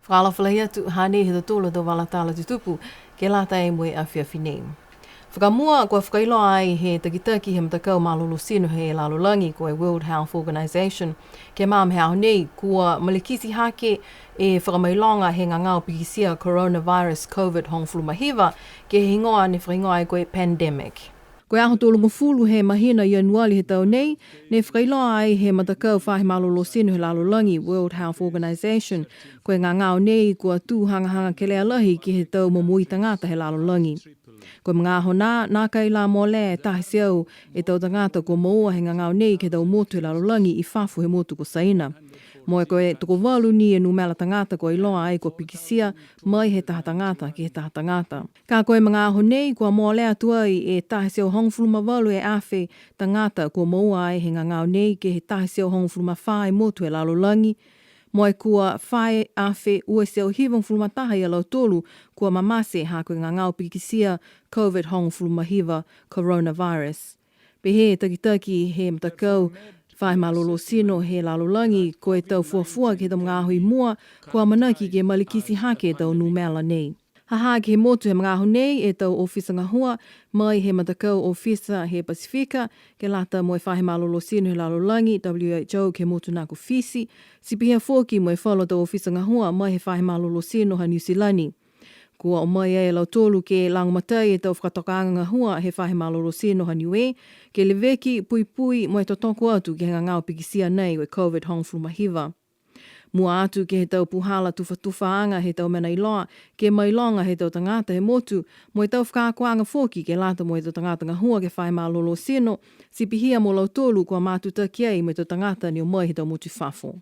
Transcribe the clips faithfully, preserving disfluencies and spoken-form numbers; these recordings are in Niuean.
Fakaalofa lahi atu, hanei he totolo tau vala tala tutupu ke lata mo e afiafi nei. Fakamua, kua fakailoa ai he takitaki he matakau malolō tino he lalolagi ko e World Health Organization, ke he magaaho nei, kua malikiti hake e fakamailoga he gagao pikitia coronavirus COVID hogofulu ma hiva, ke he higoa ne fakahigoa ai ko e pandemic. Ko e aho tolugofulu he mahina Ianuali he tau nei, ne fakailoa ai he matakau faahi malolō tino he lalolagi, World Health Organization, ko e gagao nei kua tū hagahaga kelea lahi ke he tau momoui tagata he lalolagi. Ko e magaaho nā, nākai la molea e taha e teau e tau tagata kua moua he gagao nei ke he tau motu he lalolagi i fafo he motu ko Saina. Mo e ko e tokovalu ni e numela tagata kua iloa ai kua pikitia mai he taha tagata ke he taha tagata. Ka ko e magaaho nei, kua molea atu ai e taha e teau hogofulu ma valu e afe tagata kua moua ai he gagao nei ke he taha e teau hogofulu ma fā e motu he lalolagi. Mo e kua fā e afe ua e teau hivagofulu ma taha ia lautolu kua mamate ha ko e gagao pikitia COVID hogofulu ma hiva coronavirus. Pehē e takitaki he matakau faahi malolō tino he lalolagi, ko e tau fuafua ke he tau magaaho i mua, kua amanaki ke malikiti hake e tau numela nei. Ha ha ke he motu he magaaho nei e tau ofisa gahua mai he matakau ofisa he Pasifika, ke lata mo e faahi malolō tino he lalolagi, W H O, ke he motu nā ko Fisi, ti pihia foki mo e falu tau ofisa gahua mai he faahi malolō tino ha Niu Silani. Kua o mai ai a lautolu ke lagomatai e tau fakatokaaga gahua he faahi malolō tino ha Niue, ke leveki, puipui, mo e totoko atu ke he gagao pikitia nei ko e COVID hogofulu ma hiva. Mua atu ke he tau puhala tufatufaaga he tau mena iloa, ke mailoga he tau tagata he motu, mo e tau fakaakoaga foki ke lata mo e tau tagata gahua ke he faahi malolō tino, ti pihia mo lautolu kua matutaki ai mo e tau tagata ne o mai he tau motu i fafo.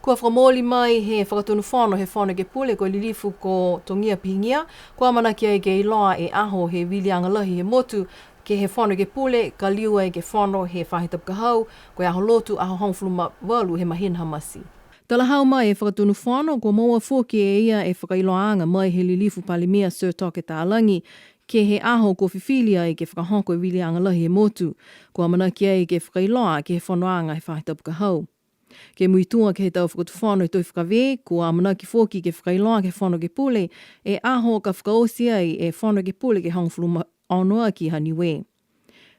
Kua fakamooli mai he Fakatonu Fono he Fono Ekepule ko e Lilifu ko Togia Pihigia, kua amanaki ai ke iloa e aho he viliaga lahi he motu ke he Fono Ekepule, ka liu ai ke fono he faahi tapu ka hau, ko e aho Lotu, aho hogofulu ma valu he mahina ha Mati. Talahau mai e Fakatonu Fono, kua moua foki e ia e fakailoaaga mai he Lilifu Palemia Sir Toke Talagi, ke he aho kua fifili ai ke fakahoko e viliaga lahi he motu, kua amanaki ai ke fakailoa ke he fonoaga he faahi tapu ka hau. Ke muitua ke he tau fakatufono he Tohi Fakavē, kua amanaki foki ke fakailoa ke he Fono Ekepule e aho ka fakaoti ai e Fono Ekepule ke hogofulu ma ono aki ha Niue.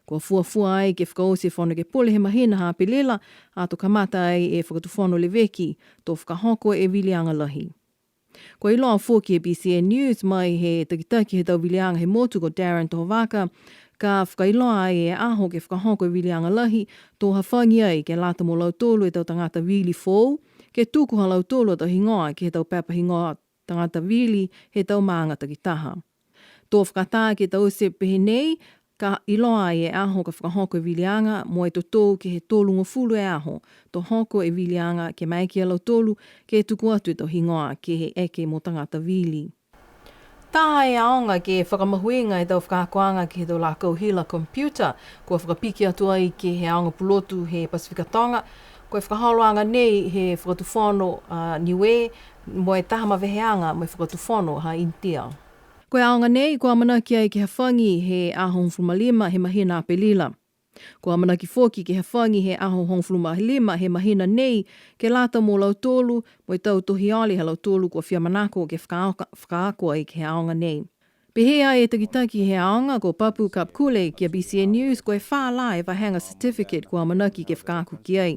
Kua fuafua ai ke fakaoti e Fono Ekepule he mahina ha Apelila, ato kamata ai e Fakatufono Leveki, to fakahoko e viliaga lahi. Kua iloa foki e B C N News mai he takitaki he tau viliaga he motu ko Darren Tohovaka, ka fakailoa ai e aho ke fakahoko e viliaga lahi, to hafagi ai ke lata mo lautolu e tau tagata vili foou, ke tuku ha lautolu a tau higoa ke he tau pepa higoa tagata vili he tau maaga takitaha. To fakatā ke taute pehē nei, ka iloa ai e aho ka fakahoko e viliaga, mo e totou ke he tolugofulu e aho, to hoko e viliaga ke maeke a lautolu ke tuku atu e tau higoa ke he eke mo tagata vili. Taha e aoga ke fakamahuiga e tau fakaakoaga ke he tau lakau hila computer, kua fakapiki atu ai ke he aoga pulotu he Pasifika Toga, ko e fakaholoaga nei he Fakatufono a Niue, mo e taha maveheaga mo e Fakatufono ha Initia. Ko e aoga nei, kua amanaki ai ke hafagi he aho hogofulu ma lima he mahina Apelila. Kua amanaki foki ke hafagi he aho hogofulu ma lima he mahina nei, ke lata mo lautolu, mo e tau tohi ole ha lautolu kua fia manako ke fakaako, fakaako ai ke he aoga nei. Pehē ai e takitaki he aoga ko Papu Kapkule ki a B C N News, ko e fā lā e vahega certificate kua amanaki ke fakaako ki ai.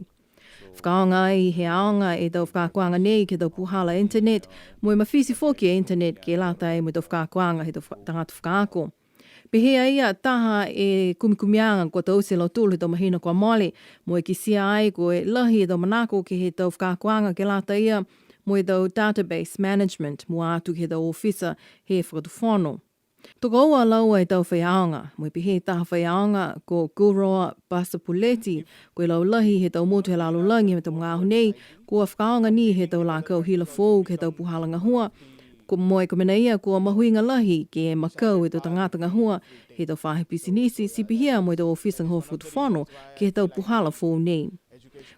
Fakaaoga ai he aoga e tau fakaakoaga nei ke he tau puhala internet, mo e mafiti foki e internet ke lata ai mo e tau fakaakoaga he tau fa-, tagata fakaako. Pehē a ia taha e kumikumiaga kua taute e lautolu he tau mahina kua mole, mo e kitia ai ko e lahi e tau manako ke he tau fakaakoaga ke lata ia mo e tau database management, mua atu ke he tau ofisa he Fakatufono. Tokoua laua e tau faiaoga, mo e pehē taha faiaoga ko Gulroa Basopuleti, ko e laulahi he tau motu he lalolagi he tau magaaho nei, kua fakaaoga ni he tau lakau hila foou ke he tau puhala gahua, ko, mo e ko e mena ia kua mahuiga lahi ke makau e tau tagata gahua he tau faahi pisinisi, ti pihia mo e tau ofisa gahua Fakatufono ke he tau puhala foou nei.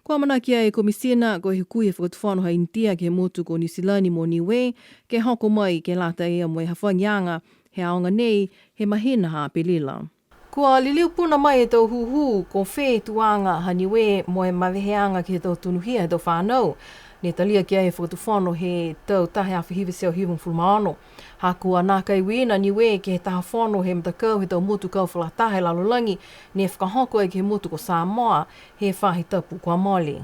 Kua amanaki ai e Komisina ko e Hukui he Fakatufono ha Initia ke he motu ko Niu Silani mo Niue, ke hoko mai ke lata ia mo e hafagiaga he aoga nei he mahina ha Apelila. Kua liliu puna mai e tau hūhū ko fē tuaga ha Niue mo e maveheaga ke he tau tonuhia he tau fānau. ne talia ki ai e Fakatufono he tau taha e afe hiva e teau hivagofulu ma ono. Ha kua nākai uiina a Niue ke he taha fono he matakau he tau motu kau fakalataha he lalolagi, ne fakahoko ai ke he motu ko Samoa he faahi tapu kua mole.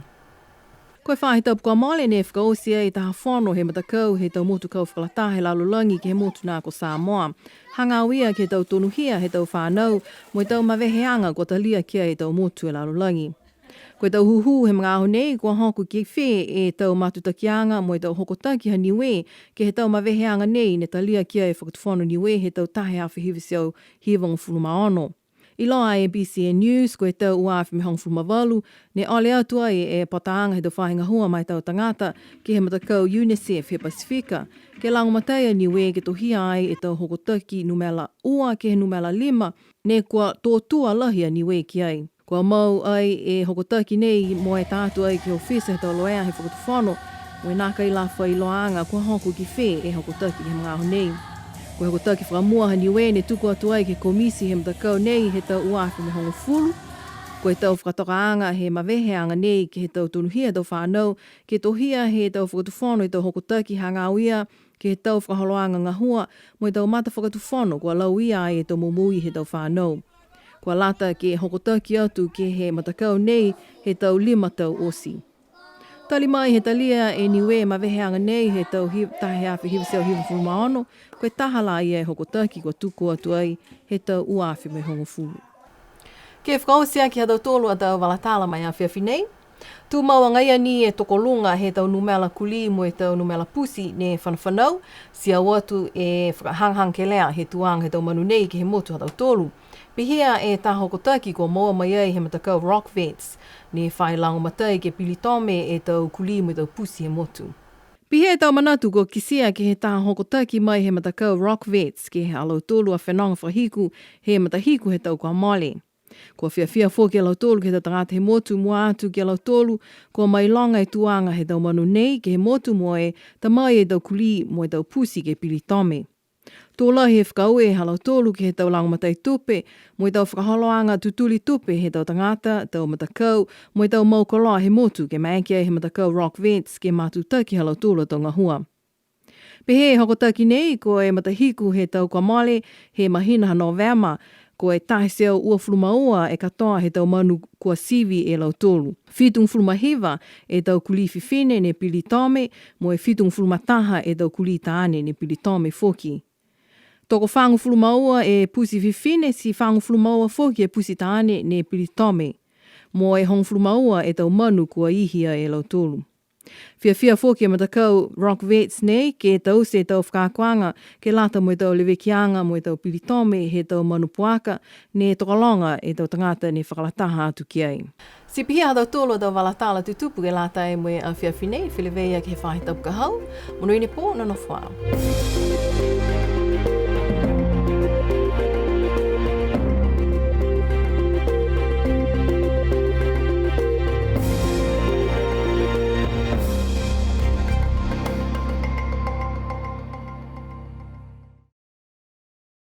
Ko e faahi tapu kua mole ne fakaoti ai e taha fono he matakau he tau motu kau fakalataha he lalolagi ke he motu nā ko Samoa. Hagaao ia ke he tau tonuhia he tau fanau, mo e tau maveheaga kua talia ki ai e tau motu he lalolagi. Ko e tau hūhū he magaaho nei, kua hoko ki fē e tau matutakiaga mo e tau hokotaki ha Niue ke he tau maveheaga nei ne talia ki ai e Fakatufono Niue he tau taha e afe hiva e teau hivagofulu ma ono. Iloa e B C N News, ko e tau ua afe mo e hogofulu ma valu, ne ole atu ai e pataaga he tau faahi gahua ma e tau tagata ke he matakau UNICEF he Pasifika, ke lagomatai a Niue ke tohia ai e tau hokotaki numela ua ke he numela lima, ne kua tō tua lahi a Niue ki ai. Kua mau ai e hokotaki nei mo e tā atu ai ke he ofisa he tau loea he Fakatufono, mo e nākai la fai iloaaga kua hoko ki fē e hokotaki he magaaho nei. Ko e hokotaki fakamua ha Niue ne tuku atu ai ke he komiti he matakau nei he tau ua afe mo e hogofulu. Ko e tau fakatokaaga he maveheaga nei ke he tau tonuhia he tau fanau, ke tohia he tau Fakatufono e tau hokotaki hagaao ia ke he tau fakaholoaga gahua, mo e tau matafakatufono kua lauia ai e tau momoui he tau fanau. Kua lata ke hokotaki atu ke he matakau nei he tau lima tau oti. Tali mai he talia e Niue e maveheaga nei he tau hi-, taha e afe hiva e teau hivagofulu ma ono, ko e taha la ia e hokotaki kua tuku atu ai he tau ua afe mo e hogofulu. Ke fakaoti aki ha tautolu a tau vala tala ma e afiafi nei. Tumau agaia ni e tokoluga he tau numela kulī mo e tau numela pusi ne fanafanau, ti o atu e fakahagahaga kelea he tuaga he tau manu nei ke he motu ha tautolu. Pihia e taha hokotaki kua moua mai ai he matakau Rock Vets, ne fai lagomatai ke pilitome e tau kulī mo e tau pusi he motu. Pihia e tau manatu kua kitia ke he taha hokotaki mai he matakau Rock Vets ke he ha lautolu a fenoga fakahiku he matahiku he tau kua mole. Kua fiafia foki a lautolu ke he tau tagata he motu mua atu ki a lautolu, kua mailoga e tuaga he tau manu nei ke he motu mo e ta mai e tau kulī mo e tau pusi ke pilitome. Tō lahi e fakaaue ha lautolu ke he tau lagomatai tupe, mo e tau fakaholoaga tutuli tupe he tau tagata, tau matakau, mo e tau mau koloa he motu ke maeke ai he matakau Rock Vets ke matutaki ha lautolu a tau gahua. Pehē e hokotaki nei, ko e matahiku he tau kua mole, he mahina ha Novema, ko e taha e teau uafulu ma ua e katoa he tau manu kua sivi e lautolu. Fitugofulu ma hiva e tau kulī fifine ne pilitome, mo e fitugofulu ma taha e tau kulī taane ne pilitome foki. Tokofagofulu ma ua e pusi fifine, ti fagofulu ma ua foki e pusi taane ne pilitome. Mo e hogofulu ma ua e tau manu kua ihi ai e lautolu. Fiafia foki e matakau Rock Vets nei ke taute e tau fakaakoaga ke lata mo e tau levekiaga mo e tau pilitome he tau manu puaka, ne tokologa e tau tagata ne fakalataha atu ki ai. Ti pihia ha tautolu a tau vala tala tutupu ke lata mo e afiafi nei, feleveia ke he faahi tapu ka hau, monuina e pō, nonofo ā.